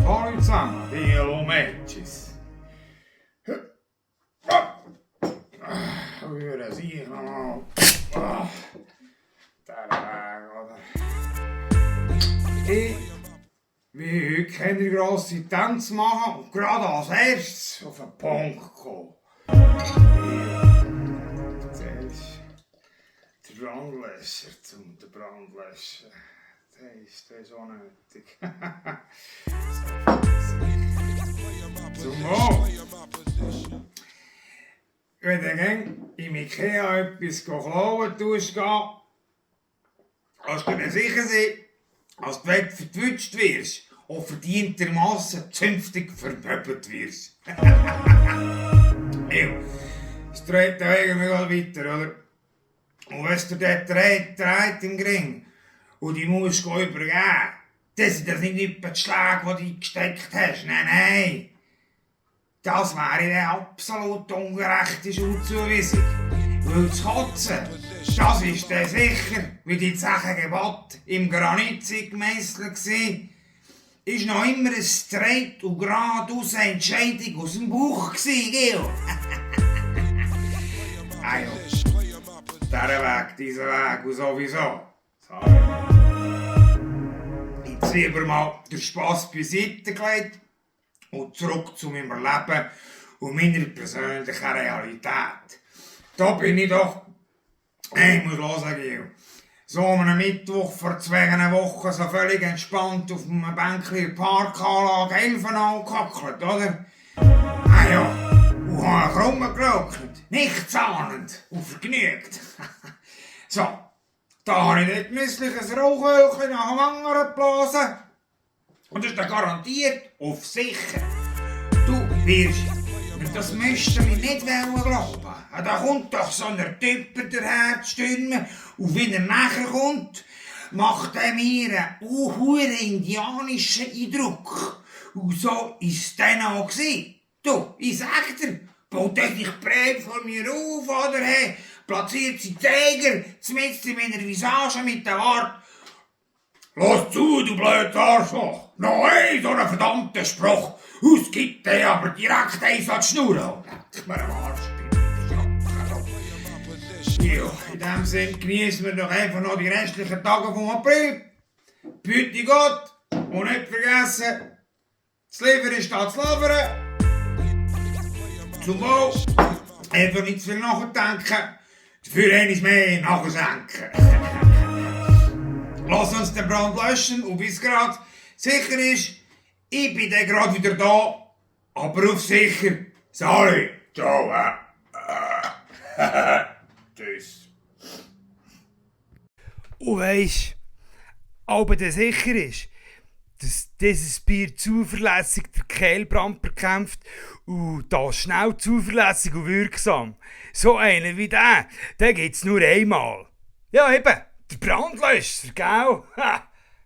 Hallo zusammen, Hello Matches. Hören Sie noch. Der Weg, oder? Ich will heute keine grosse Tänze machen und gerade als erstes auf den Punkt kommen. Zuerst der Brandlöscher zum den Brandlöscher. Der ist auch nötig. Zum Wohl. Wenn du im Ikea etwas klauen tust, kannst du dir sicher sein, als du verwünscht wirst und verdientermassen zünftig vermöbelt wirst. Es dreht den Weg mal weiter, oder? Und wenn es dir dort dreht im Gring und die musst du übergeben, das sind das nicht etwa die Schläge, die du eingesteckt hast. Nein. Das wäre eine absolut ungerechte Schulzuweisung. Weil das Kotzen, das ist dann sicher, wie die 10 Gebote im Granit gemeisselt waren, ist noch immer eine straight und geradeaus Entscheidung aus dem Bauch Gil. Also, dieser Weg und sowieso. Jetzt lieber mal den Spass beiseite gelegt und zurück zu meinem Leben und meiner persönlichen Realität. Da bin ich doch, ich muss hören, Gil, so am Mittwoch vor 2 Wochen so völlig entspannt auf einem Bänkchen in der Parkanlage Elfen angehackelt, oder? Ah ja, und habe Krummen geraucht, nichts ahnend und vergnügt. So, da habe ich nicht genüssliches Rauchölchen nach dem anderen geblasen. Und das ist dann garantiert auf sicher. Du wirst mir das Müsterli nicht glauben. Da kommt doch so ein Typ daher zu stürmen und wenn er nachher kommt, macht er mir einen hohen indianischen Eindruck. Und so war es dann auch. Du, ich sag dir, baut dich breit vor mir auf, oder? Hey, platziert sie Zeiger mitten in meiner Visage mit dem Wort: «Lass zu, du blödes Arschloch! Noch so einen verdammten Spruch! Ausgibt der aber direkt eins an die Schnur! Leck mir am Arsch, ja, in dem Sinn genießen wir doch einfach noch die restlichen Tage vom April. Bitte Gott und nicht vergessen, das Liefern ist da zu liefern. Zum Wohl, einfach nicht zu viel nachdenken, dafür eines mehr nachsenken. Lass uns den Brand löschen und bis gerade sicher ist, ich bin dann gerade wieder da, aber auf sicher. Sorry, ciao. Tschüss. Und weisst, aber der sicher ist, dass dieses Bier zuverlässig den Kehlbrand bekämpft und das schnell, zuverlässig und wirksam. So einen wie den gibt's nur einmal. Ja eben, der Brandlöscher, gell?